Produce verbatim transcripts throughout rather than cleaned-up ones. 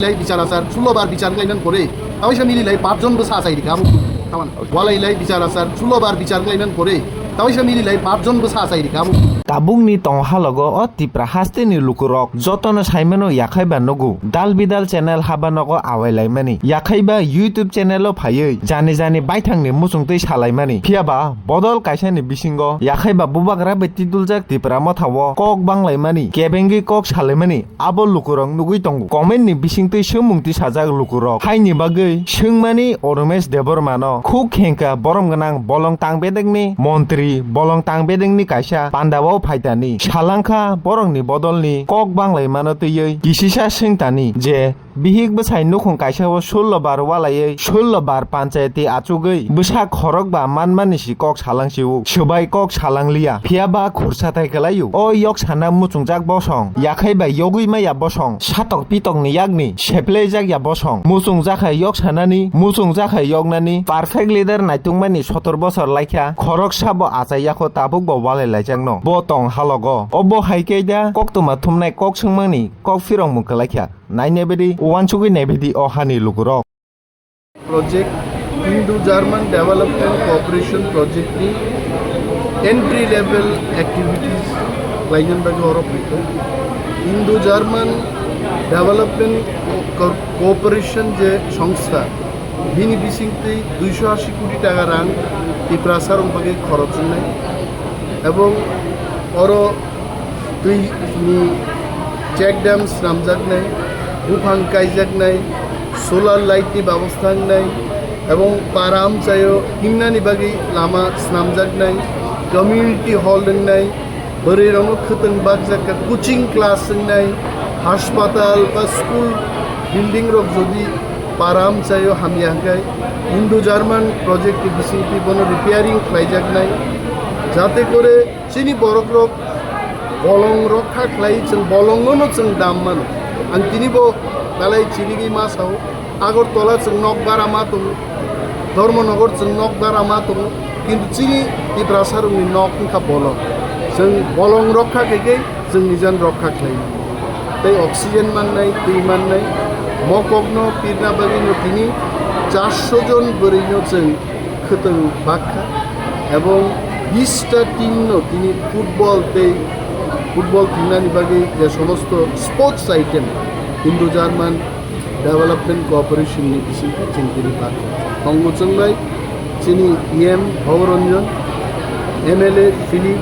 lai bichar achar sullo bar bichar wnglaimani pore tawaisa mililai pachjon bwsa achai rikha abo. Taman walailai bichar achar sullo bar bichar wnglaimani pore tawaisa mililai pachjon bwsa achai rikha abo. Tabukni tong halogo o Tipra hasteni lukurok jotono saimano yakhaiba nugo. Dal bidal channel haba nogo awailaimani. Yakhaiba YouTube channel o phaiwi jani jani baithangni muchungtwi salaimani. Phiyaba bodol kaisani bisingo yakhaiba bubagra bai tiduljak Tipra mothao kok banglaimani, kebengwi kok salaimani. Abo lukurok nugwi tongo. Comment ni bisingtwi swngmung tisajak lukurok. Haini bagwi swngmani o Romesh Debbarma no khuk khengkha borom gwnang bolong tang bedekni montri, bolong tang bedekni kaisa pandao phaitani. Salangkha borokni bodolni kok banglaimano twiwi kisisa swngtani je bihik bwsai nukhung kaisa o sullo bar walaiwi sullo bar panchayati achugwi bwsa khorok ba manmani si kok salang sio, swbai kok salang liya. Phiya ba khursa thai kwlaio. O yok sana muchungjak bosong, yakhai bai yogwi maya bosong, satok pitokni yakni seplaijak ya bosong. Muchungjak hai yok sanani, muchungjak hai yoknani, perfect leader naitungmani sotor bosor laikha, khorok sabo achai yakho tabuk bo walai laijakno. Bo tong halogo. Obo hai khe da koktwma thumnai kok swngmani kok phirokmung kwlaikha. Nainai bidi, uansugwi nai bidi o hani lukurok. Project, Indo-German Development Cooperation Project ni entry level activities khlainani bagwi oro phaikha. Indo-German Development Co-, Cooperation je songstha, bini bisingtwi duisho ashi koti taka rang Tiprasa rok bagwi khorok wngnai, ebong oro twi ni check dam swnamjaknai, buphang kaijaknai, solar light ni babostha wngnai, ebong para amchaio himnani bagwi lama swnamjaknai, community hall wngnai, bwrwi rokno khwtwng bakjak kha, coaching class wngnai, haspatal ba school building rok jodi para amchaio hamya hwnkhe Indo-German project ni bisingtwi bono repairing khlaijaknai, jate kore chini borok rok bolong rok kha khlai, chwng bolongo no chwng dam mano. Ang tini bo belai chirigwi ma sao, Agartala chwng nok bara ma tongo, Dharmanagar chwng nok bara ma tongo, kintu chini Tiprasa rokni nok wngkha bolong. Chwng bolong rok kha khe khe chwng nijan rok kha khlai. Tei oxygen mannai, twi mannai, mo kokno pirna bagwi no tini charso jon bwrwi no chwng khwtwng bakha, ebong bista team no tini football tei football thingnani bagwi je somosto sports item Indo-German Development Cooperation ni bisingtwi chwng tini bakha. Tongo chwng bai chini E M Bhabaranjan, M L A Philip,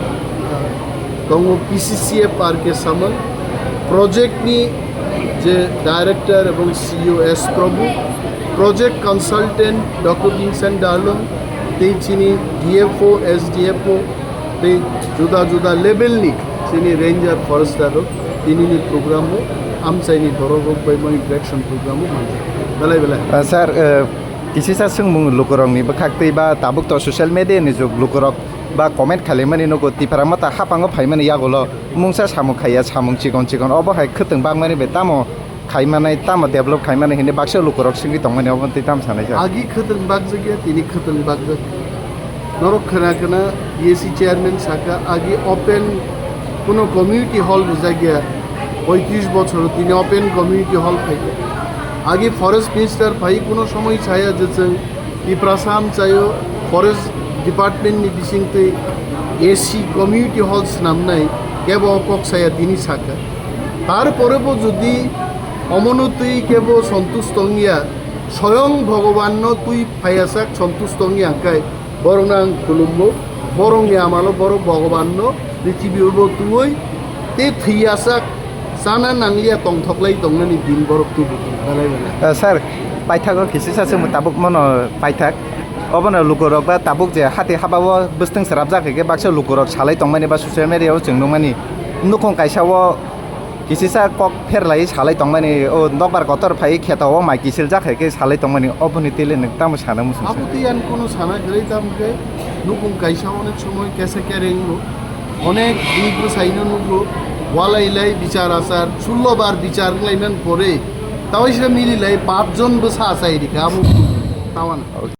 tongo P C C F R K Samal, project ni je director ebong C E O S Prabhu, project consultant Doctor Vincent Darlong, tei chini D F O, S D F O, tei juda juda level ni chini ranger forester rok tini ni program o amchai ni borok rok bai mo interaction program o manjak belai belai. Ah, sir, eh, kisisa swngmung lukurok ni bwkhak tei ba tabuk to social media ni jug lukurok ba comment khalaimani nugo Tipra Motha hapango phaimani yagulo mungsa samung khaiya, samung chikon chikon obo hai khwtwng bakmani bai tamo khaimanai, tamo develop khaimanai hinwi baksa lukurok swngwi tongmani obo twi tamo sanai sir. Agi khwtwng bakjakya, tini khwtwng bakjak. Norok khwna khwna B S C chairman saka agi open, kuno community hall rijakya, poitris bochor tini open community hall khaikha. Agi forest minister phai kuno somoi saya je chwng Tiprasa amchaio forest department ni bisingtwi A C community hall swnamnai kebo kok saya tini saka. Tarpore bo jodi omono twi kebo sontusto wngya, soyong Bhagwan no twi phaiyasak sontusto wngya hwnkhe borokno ang khulummo, borokni amalo borok Bhagwan no prithibi ubo twiwi tei thwiyasak chana nangliya tongthoklai tongnani din borok tubu belai belai. Eh, sir, paithago kisisa se mutabuk mono paithak. Obono lukurok ba tabuk je hati habao bwstwng srapjak khe baksa lukurok salai tongmani ba social media o chwng nukmani nukhung kaisa o kisisa kok pherlai salai tongmani o nokbar kotor phai kheto o mai kisil jak hai khe salai tongmani oboni tele nwk tamo sana muchung. Abo tei ang kono sana kwrwi tamo khe nukhung kaisa onek somoi kesa kereng no. Onek bini bwsaino nugo, walai lai bichar achar, sullo bar bichar wnglaimani pore, tawaisa mililai pachjon bwsa achai rikha abo tawana.